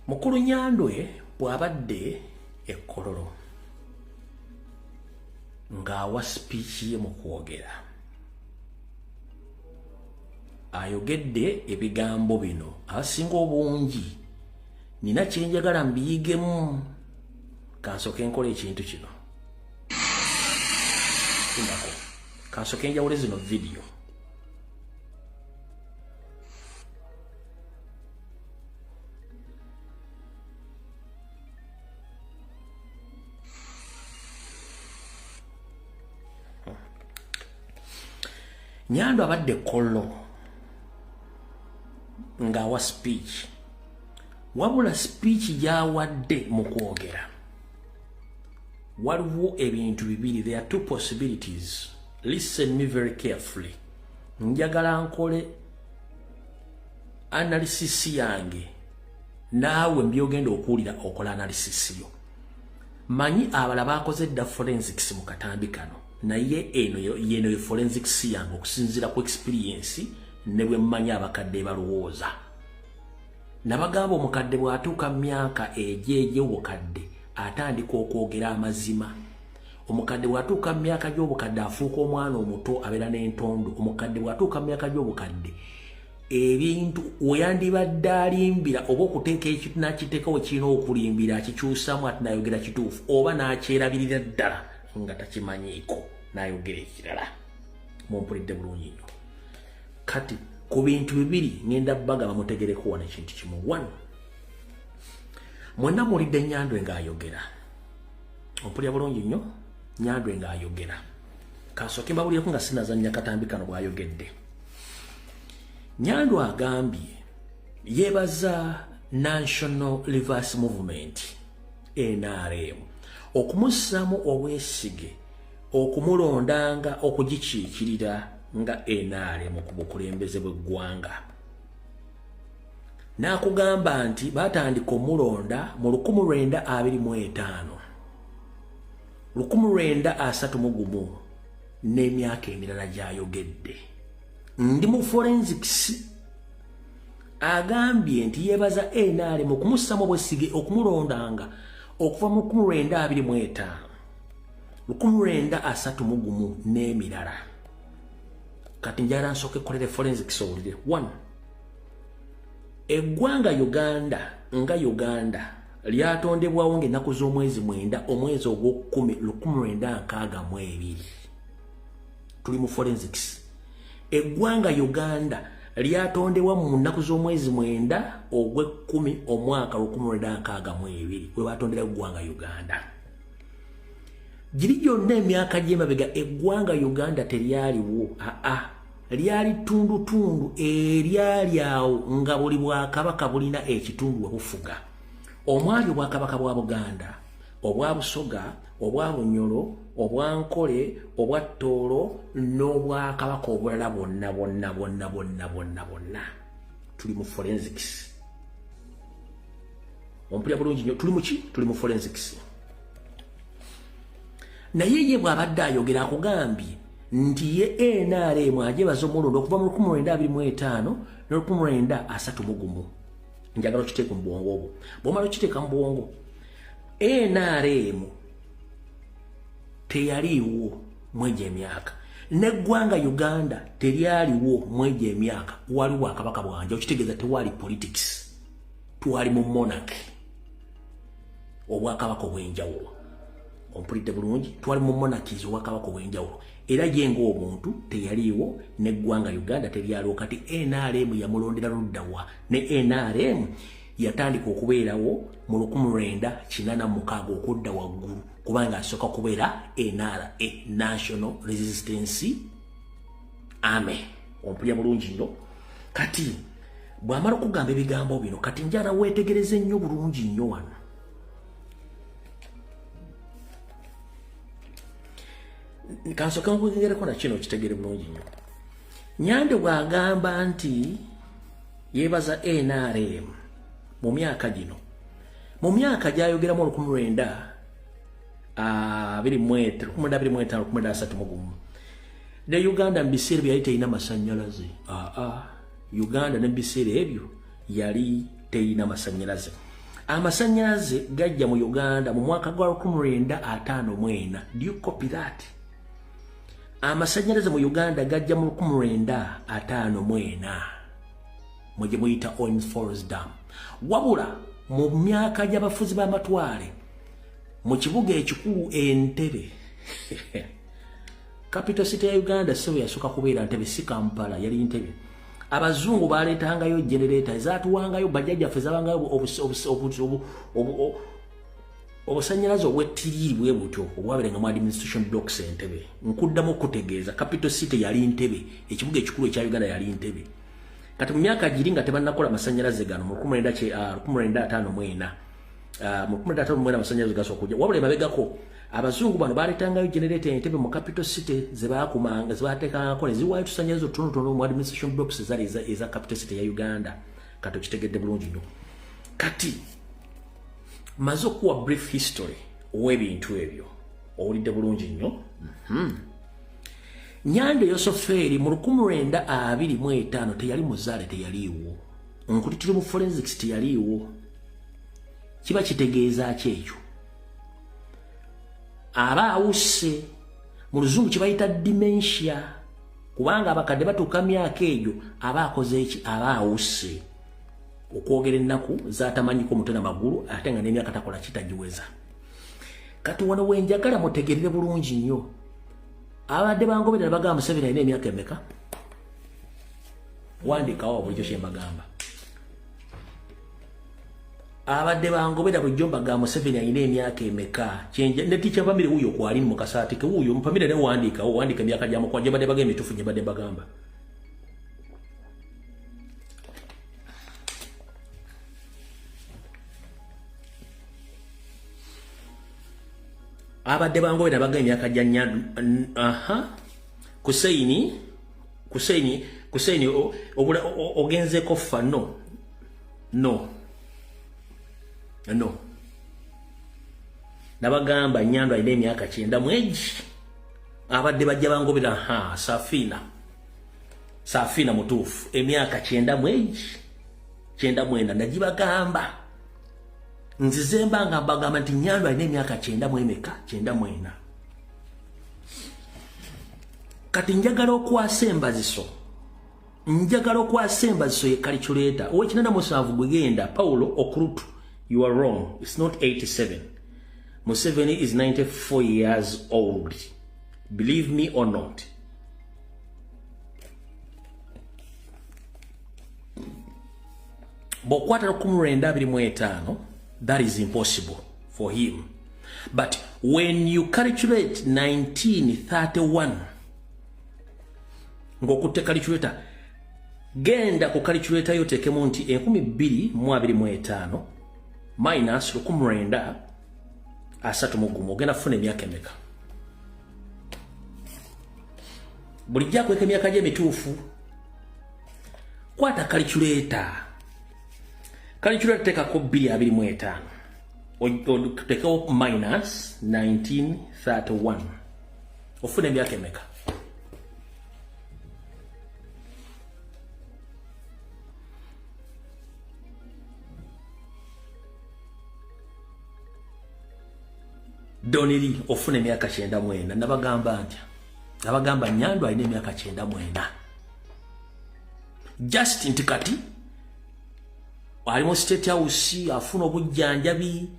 Mukulu Nyandwe bw'abadde e Kololo ng'awa speech ye mu kwogera, ayogedde ebigambo bino abasinga obungi nina kye njagala mbiyigemu. Kansooke nkola ekintu kino. Ndako. Kansooke njawule zino vidiyo. Nyandwe abadde Kololo ng'awa speech. Wabula speech gy'awadde mu kwogera waliwo ebintu bibiri. There are two possibilities. Listen me very carefully. Njagala nkole analysis yange naawe mbyogenda okuwulira okola analysis yo. Manyi abalala bakoze dda forensics mu katambi kano, naye eno yeno ye forensics yange okusinziira ku experience ne bwe mmanyi abakadde balowooza. Nabagamba omukadde bw'atuuka mu myaka egy'obukadde atandika okwogera amazima. Omukadde bw'atuuka mu myaka gy'obukadde afuuka omwana omuto abeera n'entondo. Omukadde bw'atuuka mu myaka gy'obukadde ebintu weyandibadde alimbira oba okuteeka ekintu n'akiteeka we kirina okulimbira akikyusaamu ate n'ayogera kituufu oba n'akyerabirira ddala nga takimanyiiko n'ayogera ekirala. Mumpulidde bulungi nnyo. Kati Ku bintu bibiri ngenda bagamba mutegereko wano ekintu kimu. One, mwenna muwulidde Nyandwe ng'ayogera. Ompulira bulungi nnyo, Nyandwe ng'ayogera. Kansooke mbabulireko nga sinazannya katambi kano bw'ayogedde. Nyandwe agambye yeebaza National Reverse Movement NRM okumussaamu obwesige okumulondanga okugikiikirira nga NRM ku bukulembeze bw'eggwanga. N'akugamba nti baatandika omulonda mu 1925, 1931 n'emyaka emirala gy'ayogedde. Ndi mu forensics. Agambye nti yeebaza NRM okumussaamu obwesige okumulondanga okuva mu 1925, 1931 n'emirala. Kati njagala nsooke kolere forensics owulire. One, eggwanga Uganda nga Uganda lyatondebwawo ng'ennaku z'omwezi 9 omwezi ogw'okkumi 1962. Tuli mu forensics. Eggwanga Uganda lyatondebwa mu nnaku z'omwezi 9 ogw'ekkumi omwaka 1962 we batondera eggwanga Uganda. Giri gyonna emyaka gy'emabega eggwanga Uganda teryaliwo. Aa, lyali ttundutundu eryali awo nga buli bwakabaka bulina ekitundu we bufuga. Omwali obwakabaka bwa Buganda, obwa Busoga, obwa Bunyoro, obwa Nkole, obwa Tooro n'obwakabaka obulala bwonna bwonna bwonna bwonna bwonna bwonna. Tuli mu forensics. Ompulira bulungi nnyo, tuli mu ki? Tuli mu forensics. Naye ye bw'abadde ayogera akugambye nti ye NRM agyebaza omulonda okuva mu 1925 ne 1931. Njagala okiteeka mu bwongo obwo. Bw'omala okiteeka mu bwongo, NRM teyaliiwo mwegyo emyaka, n'eggwanga Uganda teryaliwo mwegyo emyaka. Waliwo akabaka bwanja, okitegeeza tewali politics, twali mu monarchy, obwakabaka obw'enjawulo. Ompulidde bulungi, twali mu monarchies, obwakabaka obw'enjawulo. Era ye ng'omuntu teyaliiwo n'eggwanga Uganda teryaliwo. Kati NRM yamulondera luddawa? Ne NRM yatandika okubeerawo mu 1986 okudda waggulu, kubanga asooka kubeera NRA, National Resistance Army. Ompulira bulungi nnyo. Kati bw'amala okugamba ebigambo bino, kati njala weetegereze nnyo bulungi nnyo wano. Kansooke nkugereko na kino kitegere bulungi nnyo. Nyandwe bw'agamba nti yeebaza NRM mu myaka gino, mu myaka gy'ayogeramu 1925, 1931, ne Uganda mu biseera bye yali terina masannyalaze. Aa, Uganda ne biseera ebyo yali terina masannyalaze. Amasannyalaze gajja mu Uganda mu mwaka gwa 1954. Do you copy that? Amasannyalaze mu Uganda gajja mu 1954 mwe gye muyita Owens Falls Dam. Wabula mu myaka gy'abafuzi b'amatwale mu kibuga ekikulu Entebbe, capital city ya Uganda, sebo yasooka kubeera Ntebe, si Kampala, yali Ntebe. Abazungu baleetangayo generator ezatuwangayo, bajjajjaffe zabangayo obusannyalaze obw'ettiriiri bwe butyo obwabeeranga mu administration blocks Entebbe. Nkuddamu okutegeeza, capital city yali Ntebe, ekibuga ekikulu ekya Uganda yali Ntebe. Kati mu myaka giri nga tebannakola masannyalaze gano mu 1954, mu 1954 amasannyalaze gasooka okujja. Wabula emabegako abazungu bano baleetangayo generator Entebbe mu capital city ze baakumanga, ze baateekangako ne ziwaayo tusannyalaze otutonotono mu administration blocks ezaali eza capital city ya Uganda. Kati okitegedde bulungi nnyo. Kati maze okuwa brief history ow'ebintu ebyo, owulidde bulungi nnyo. Nyandwe Yosofeeri mu 1925 teyali muzaale, teyaliiwo. Nkuti tuli mu forensics, teyaliiwo. Kiba kitegeeza ki ekyo? Aba awusse, mu luzungu kibayita dementia, kubanga abakadde batuuka myaka egyo aba akoze eki? Aba awusse okwogera ennaku zatamanyiko omutwe namagulu, ate nga n'emyaka takola kitagiweza. Kati wano wenjagala mutegerere bulungi nnyo. Abadde bangoberera bagamba Museveni alina emyaka emeka? Wandikawo bulijjo kye mbagamba. Abadde bangobera bulijjo mbagamba Museveni alina emyaka emeka. Ne teacher Mpamire wuuyo kwali mu kasaati ke wuuyo Mpamire ne wandikawo, wandika emyaka gya mukwa gye badde bagamba emituufu gye badde bagamba. Abadde bangobera bagamba emyaka gya aha Kuseini ogenzeko fa no. Nabagamba Nyando alina emyaka 91. Abadde bajja bangobera ha Safina mutuufu emyaka 91 94 nagibagamba. Nzize mbanga mbagamba nti Nyando alina emyaka 94. Kati njagala okwasa embaziso. Njagala okwasa embaziso ye calculator. Owe 97 gwegenda Paulo Okurutu, you are wrong. It's not 87. Museveni is 94 years old. Believe me or not. Bw'okwata 1925, that is impossible for him. But when you calculate 1931, ng'okutte calculator, genda ku calculator yo tekemu nti 2025 minus 1931 ogenda kufuna emyaka emeka. Bulijjo akweka emyaka gye emituufu. Kwata calculator. Calculator tekako 225. Otekewo minus 1931. Ofuna emyaka emeka. Donili ofuna emyaka 94. Nabagamba ntya? Nabagamba Nyando alina emyaka 94. Just nti kati ali mu State House afuna obujjanjabi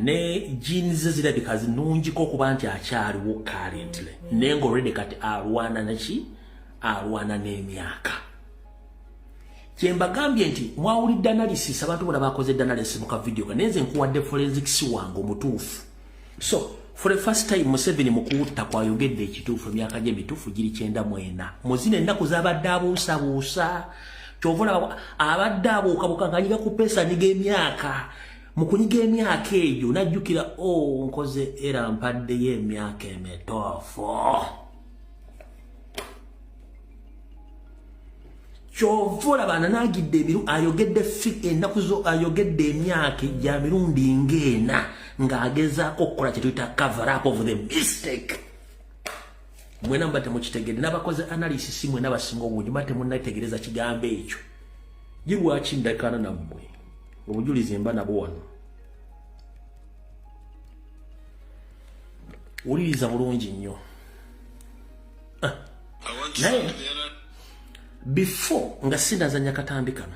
ne jeans zirabika zinungiko okuba nti akyaliwo currently. Naye already kati alwana naki? Alwana n'emyaka. Kye mbagambye nti mwawulidde analysis, abantu bonna bakoze analysis mu ka video ka nenze nkuwadde forensics wange omutuufu. So for the first time Museveni mukuwutta kwayogedde ekituufu, emyaka gye emituufu giri 94. Muzino ennaku z'abadde abuusabuusa. Ky'ova olaba abadde abuukabuuka ng'anyiga ku peesa anyiga emyaka. Mu kunyiga emyaka egyo n'ajjukira, oh nkoze era mpaddeyo emyaka emituufu. Ky'ova olaba ananaagidde emiru ayogedde ennaku zo ayogedde emyaka gya mirundi ng'ena ng'agezaako okukola kye tuyita cover up of the mistake. Mwena mba temukitegedde, n'abakoze analysis mwena basinga obungi mba temunnategereza kigambo ekyo. Ye lwaki ndakaana nammwe? Obujulizi mba nabwo wano. Wuliriza bulungi nnyo. Naye before nga sinazannya katambi kano,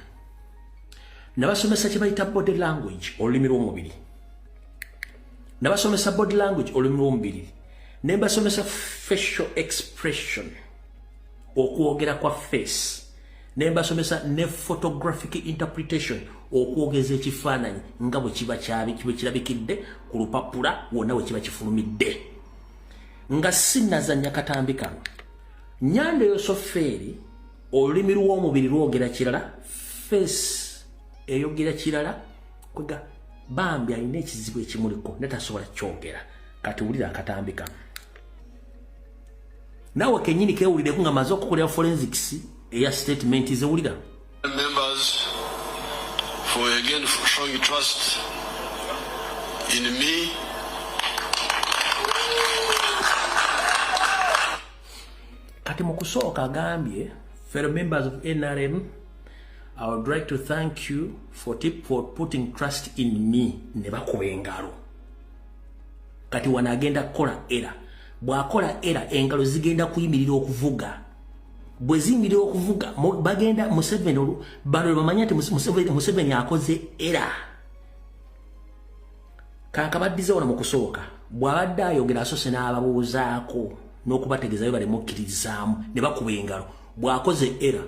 nabasomesa kye bayita body language, olulimi lw'omubiri. Nabasomesa body language, olulimi lw'omubiri. Ne mbasomesa facial expression, okwogera kwa face. Ne mbasomesa ne photographic interpretation, okwogeza ekifaananyi nga bwe kiba kirabikidde ku lupapula wonna we kiba kifulumidde. Nga sinnazannya katambi kano, Nyando Yosoferi olulimi lw'omubiri lwogera kirala, face eyogera kirala, kwega bambi alina ekizibu ekimuliko naye tasobola kyogera. Kati wulira akatambi kano. Naawe kennyini keewulireko nga maze okukolera forensics eya statement ze wulira.
Members for again showing trust in me.
Kati mu kusooka agambye, fellow members of NRM, I would like to thank you for putting trust in me. Ne bakuba engalo. Kati wano agenda kukola era. Bw'akola era engalo zigenda kuyimirira okuvuga. Bwe ziyimirira okuvuga, bagenda Museveni bano bamanya nti Museveni akoze era. Kankabaddize wano mu kusooka. Bw'abadde ayogera asoose n'ababuuzaako n'okubategeeza bye bali mukkirizaamu ne bakuba engalo. Bw'akoze era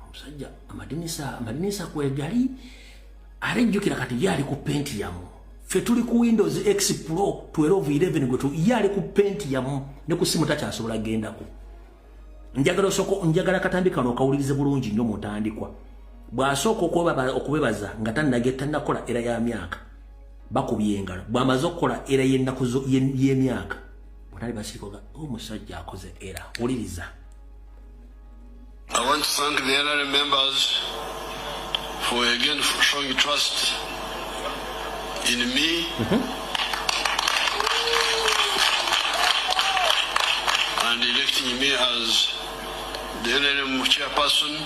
omusajja amadinisa kwegali alejjukira kati ye ali ku Pentium. Ffe tuli ku Windows X Pro 12 11 gwetu, ye ali ku Pentium ne ku simu takyasobola gendako. Njagala osoko, njagala katambi kano okawulirize bulungi nnyo mu ntandikwa. Bw'asooka okubebaza nga tannakola era ya myaka, bakubye engalo. Bw'amaze okukola era y'ennaku y'emyaka, bw'atali basirikoga omusajja akoze era. Wuliriza.
I want to thank the NRM members for again showing trust in me and electing me as the NRM chairperson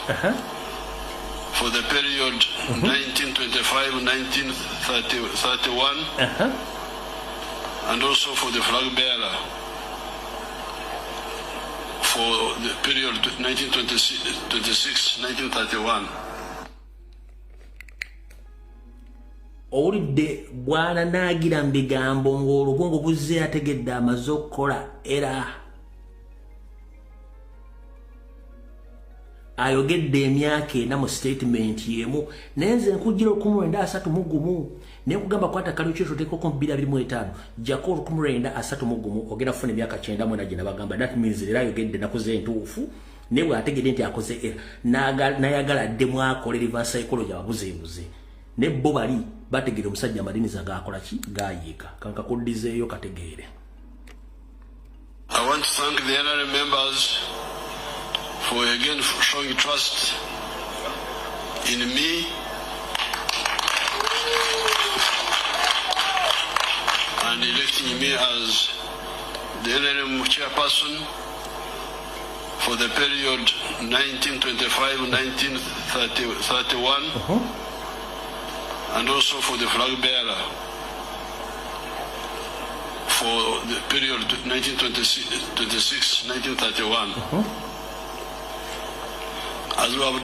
for the period 1925-1931 and also for the flag bearer for the period 1926-1931.
Owulidde bwana naagira mu bigambo ng'olubwongo buzze ategedde amaze okukola era ayogedde emyaka 4 mu statement y'emu. Naye nze nkugira 1931 naye nkugamba kwata calculator oteekako 2025 jjako 1931 ogenda kufuna emyaka 94 gye nabagamba. That means era ayogedde ennaku ze entuufu, naye bw'ategedde nti akoze era n'ayagala addemu akole reverse psychology ababuzeebuze. Ne bo bali bategeera omusajja amadinisa gaakola ki gaayiika. Kankakuddizeeyo kategeere.
I want to thank the NRM members for again showing trust in me and electing me as the NRM chairperson for the period 1925-1931 and also for the flag bearer for the period 1926-1931. As we have